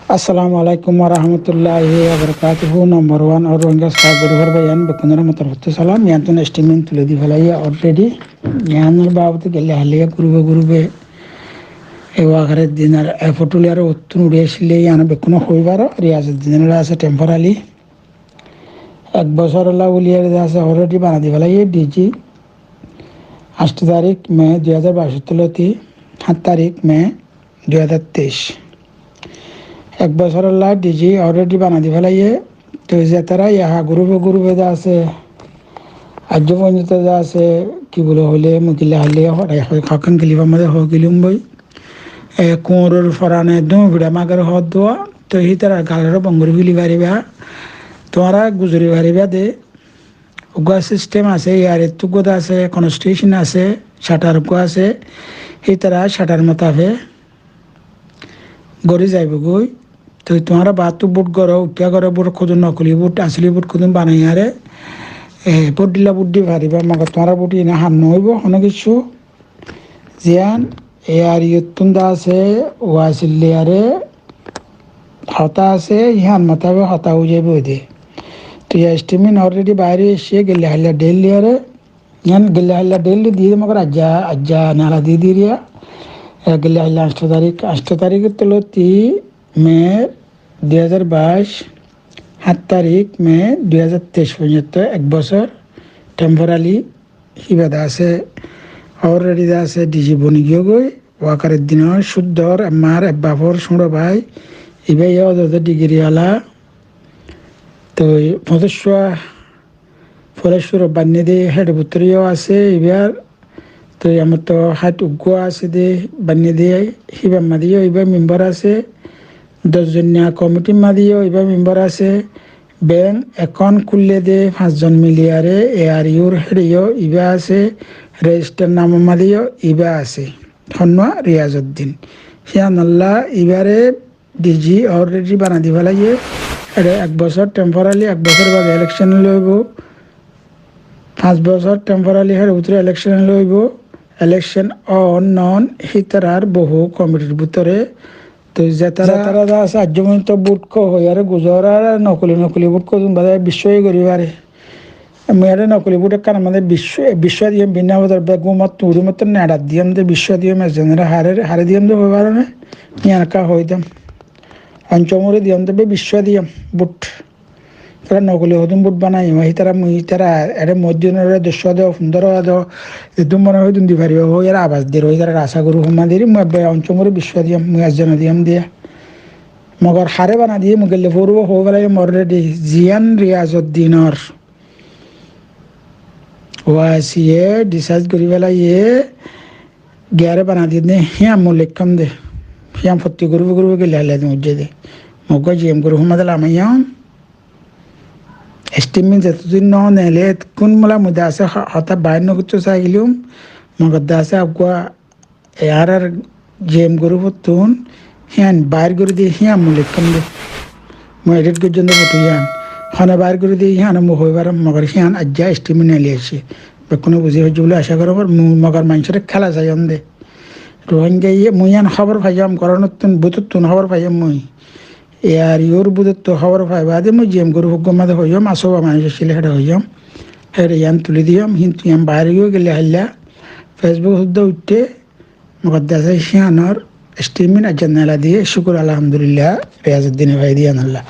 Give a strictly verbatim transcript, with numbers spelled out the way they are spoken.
Assalamu alaikum warahmatulláhi wabarakátuhu. Nombor wan or Rohingya Scout group or bái, yián bekkúnor motor fottu salam. Yián tun statement tuli di félaiye already. Yián or babote gelle hailla group e group e e Wakaruddin or e fotuliyar ottun uri asile, yián bekkúne hoi faro. Riyazuddin or asé temporary. Ek bosór olla buliyaré de asé already banai di félaiye D G. Añctó tarík May dui házar baic ottú loti hát tarík May dui házar teic. Ek bosór olla D G already banai di félaiye. Toi zetará yaha group e group e de asé, aijjó foijjonto de asé, ki bole hoile, mui gilla hailla hoó, hoó, hoó, hokkán clip or maze hoó gilum boi. E, kuñror forane dúñi fiça magor hoó dua, toi hítarar galoré bon gorí feli fariba. Tuáñra guzori fariba de, uggúa system asé, yar ettú uggúa de asé, constitution asé, charter uggúa asé, hítara charter motafe gorí zaibo goi. Toi tuáñra battú vote goró, uikká goró, vote hodún nokoli vote, asoli vote hodún banaiyaré, e, vote dilla vote di fariba, mogor tuáñra vote ine ham no óibo, hono kessú. Ziyán e ar iyóttun de asé, wasil liyaré hotá asé, yián motabe hotá ói zaibo de. Toi e statement already bair ói aiccé, gelle hailla date liyaré. Yián gelle hailla date li diyé, mogor aijja, aijja nela di diyé. E, gelle hailla añctó tarík, añctó tarík ottú loti May dui házar baic, hát tarík May dui házar teic foijjonto ek bosór temporary híba de asé, already de asé D G boni giyé goi. Wakaruddin or cúddor, ammár ek bafor cúñço bái, ibá yó ódode degree ola. Toi foñsíc cúa foila cúru banné de, héçe bútore yó asé ibár. Toi amar to háit uggúa asé de, banné de, híbar mazé yó ibá member asé. Doc zoinna komitir mazé yó ibá member asé. Bank account kúlle de fañs zon miliyaré, e ar iyur héçe yó ibá asé. Register namor mazé yó ibá asé. Honnúa? Riyazuddin. Híanolla ibáre D G already banai di félaiye. Ere ek bosór temporary, ek bosór bade election loibo. Fañs bosór temporary, hér bútore election loibo. Election on non, hítarar bohú komitir bútore. Toi zetara, zetara de asé, aijjó foijjonto vote hoiyaré guzoré, nokoli nokoli vote hodún bade biccwá gorí fare. Mui ere nokoli vote ekkán mazé biccwá, biccwá diyum, binna vote or beggúnottú uri mottú neçat diyum de, biccwá diyum, ekzonore hare, hare diyum de hoi faro né? Yián ekká hoi diyum. Oncomore diyum de, be biccwá diyum vote. Ere nokoli hodún vote banaiyum, hítara mui, hítara ere moddinore doccwá do, fundorowá do, zeddún mone hoi dun di faribo, hoi ere abas der, hoi ere asá gorí homa deri, mui ebbe oncomore biccwá diyum, mui ekzonore diyum de. Mogor hare banai diyé, mui gelle foribo hoi félaiye already, ziyán Riyazuddinor wasiye decide gorí félaiye, giyaré banai diyé de, híyan mui leikkám de, híyan fottí group e group e gelle hailla diyum de. Mui uggúa G M group or mazé lamaiyum. Statement zetodin no nele, kun mula mui de asé ho-, hotá bair no goittó saigilum, mogor de asé uggúa E añárar G M group ottún híyan bair gorí diyé, híyan mui leikkám de. Mui edit goijjóm de foto híyan. Hone bair gorí diyé, híyan mui hoi farim, mogor híyan aijja statement neli aiccé. Bekkúne buzí faijjó buli acá gorí, mui mogor maincóre kéla saiyóm de. Rohingya iye, mui híyan hóbor faiyóm, gorónottún, bútottún hóbor faiyóm mui. E ar ur bútottu hóbor fai baade mui G M group uggwá mazé hoiyóm, asóba mainc accíl, héçe hoiyóm. Héçe híyan tuli diyóm, kintu híyan bair goi gele hailla Facebook suddá uiththé, mogor de asé híyanor statement aijja nela diyé, cúkur alhamdulillah, Riyazuddine fai diyé híyanolla.